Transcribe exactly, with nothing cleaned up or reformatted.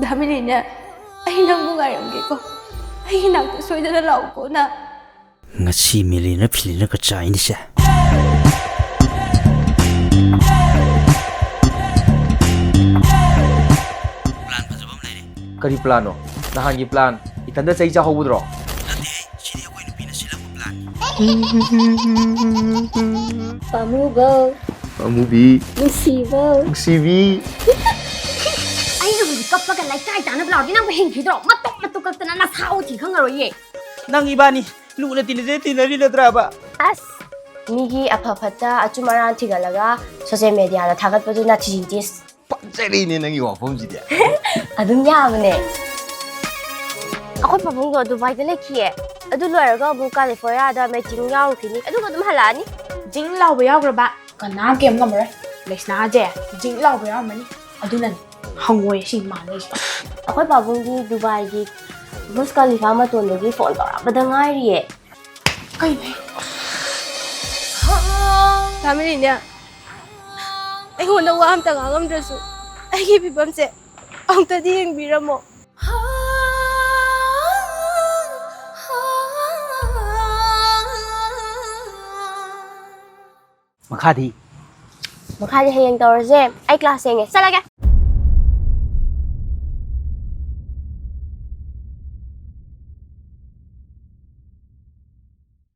ꯗꯥ ꯃꯤꯂꯤꯅ, ꯑꯩ ꯅꯪꯕꯨ ꯉꯥꯏꯔꯝꯒꯦꯀꯣ꯫ ꯑꯩꯒꯤ ꯅꯥꯛꯇ ꯁꯣꯏꯗꯅ ꯂꯥꯛꯎꯀꯣ ꯅꯪ꯫ ꯉꯁꯤ ꯃꯤꯂꯤꯅ ꯐꯤꯂꯤꯅꯒ ꯆꯥꯏꯅꯤꯁꯦ꯫ ꯄ꯭ꯂꯥꯟ ꯐꯖꯕ ꯑꯃ ꯂꯩꯔꯦ꯫ ꯀꯔꯤ ꯄ꯭ꯂꯥꯟꯅꯣ? ꯅꯍꯥꯟꯒꯤ ꯄ꯭ꯂꯥꯟ, ꯏꯊꯟꯗ ꯆꯩ ꯆꯥꯍꯧꯕꯗꯨꯔꯣ? ꯅꯠꯇꯦꯍꯦ, ꯁꯤꯗꯤ ꯑꯩꯈꯣꯏ ꯅꯨꯄꯤꯅ ꯁꯤꯜꯂꯛꯄ ꯄ꯭ꯂꯥꯟꯅꯤ꯫ ꯄꯥꯝꯃꯨꯕꯧ꯫ ꯄꯥꯝꯃꯨꯕꯤ꯫ ꯅꯨꯡꯁꯤꯕꯧ꯫ ꯅꯨꯡꯁꯤꯕꯤ꯫ ꯑꯩꯅ ꯍꯧꯖꯤꯛ ꯀꯞꯄꯒ ꯂꯩꯀꯥꯏ ꯇꯥꯅꯕ ꯂꯥꯎꯔꯗꯤ ꯅꯪꯕꯨ ꯍꯤꯡꯈꯤꯗ꯭ꯔꯣ? ꯃꯇꯨꯝ ꯃꯇꯨꯝ ꯀꯛꯇꯅ ꯅꯁꯥ ꯎꯊꯤ ꯈꯪꯉꯔꯣꯏꯌꯦ꯫ ꯅꯪ ꯏꯕꯥꯅꯤ ꯂꯨꯅ ꯇꯤꯟꯅꯖꯦ ꯇꯤꯟꯅꯔꯤ ꯅꯠꯇ꯭ꯔꯕ? ꯑꯁ, ꯃꯤꯒꯤ ꯑꯐ ꯐꯠꯇ ꯑꯆꯨꯝ ꯑꯔꯥꯟ ꯊꯤꯒꯠꯂꯒ ꯁꯣꯁꯦꯜ ꯃꯦꯗꯤꯌꯥꯗ ꯊꯥꯒꯠꯄꯗꯨꯅ ꯊꯤꯖꯤꯟ ꯇꯦꯁ꯫ ꯄꯛꯆꯔꯤꯅꯦ ꯅꯪꯒꯤ ꯋꯥꯐꯝꯁꯤꯗꯤ꯫ ꯑꯗꯨꯝ ꯌꯥꯕꯅꯦ꯫ ꯑꯩꯈꯣꯏ ꯄꯥꯕꯨꯡꯗꯣ ꯗꯨꯕꯥꯏꯗ ꯂꯩꯈꯤꯌꯦ꯫ ꯑꯗꯨ ꯂꯣꯏꯔꯒ ꯑꯃꯨꯛ ꯀꯥꯂꯤꯐꯣꯔꯅꯤꯌꯥꯗ ꯃꯦꯆꯤꯡ ꯌꯥꯎꯔꯨꯈꯤꯅꯤ꯫ ꯑꯗꯨꯒ ꯑꯗꯨꯝ ꯍꯜꯂꯛꯑꯅꯤ꯫ ꯖꯤꯡ ꯂꯥꯎꯕ ꯌꯥꯎꯈ꯭ꯔꯕ? ꯀꯅꯥꯝ ꯀꯩꯝ ꯉꯝꯃꯔꯣꯏ꯫ ꯂꯩꯁꯅꯥꯁꯦ ꯖꯤꯡ ꯂꯥꯎꯕ ꯌꯥꯎꯔꯝꯃꯅꯤ꯫ ꯑꯗꯨꯅꯅꯦ ꯍꯪꯉꯣꯏ ꯁꯤ ꯃꯥꯟꯅꯩꯁꯦ꯫ ꯑꯩꯈꯣꯏ ꯄꯥꯕꯨꯡꯗꯤ ꯗꯨꯕꯥꯏꯒꯤ ꯕꯨꯔꯖ ꯈꯂꯤꯐꯥ ꯃꯇꯣꯟꯗꯒꯤ ꯐꯣꯟ ꯇꯧꯔꯛꯄꯗ ꯉꯥꯏꯔꯤꯌꯦ꯫ ꯀꯩꯅꯣ? ꯐꯦꯃꯤꯂꯤꯅꯦ, ꯑꯩꯉꯣꯟꯗ ꯋꯥ ꯑꯝꯇ ꯉꯥꯡꯉꯝꯗ꯭ꯔꯁꯨ ꯑꯩꯒꯤ ꯐꯤꯕꯝꯁꯦ ꯑꯃꯨꯛꯇꯗꯤ ꯌꯦꯡꯕꯤꯔꯝꯃꯣ꯫ ꯃꯈꯥꯗꯤ? ꯃꯈꯥꯗꯤ ꯍꯌꯦꯡ ꯇꯧꯔꯁꯦ꯫ ꯑꯩ ꯀ꯭ꯂꯥꯁ ꯊꯦꯡꯉꯦ, ꯆꯠꯂꯒꯦ꯫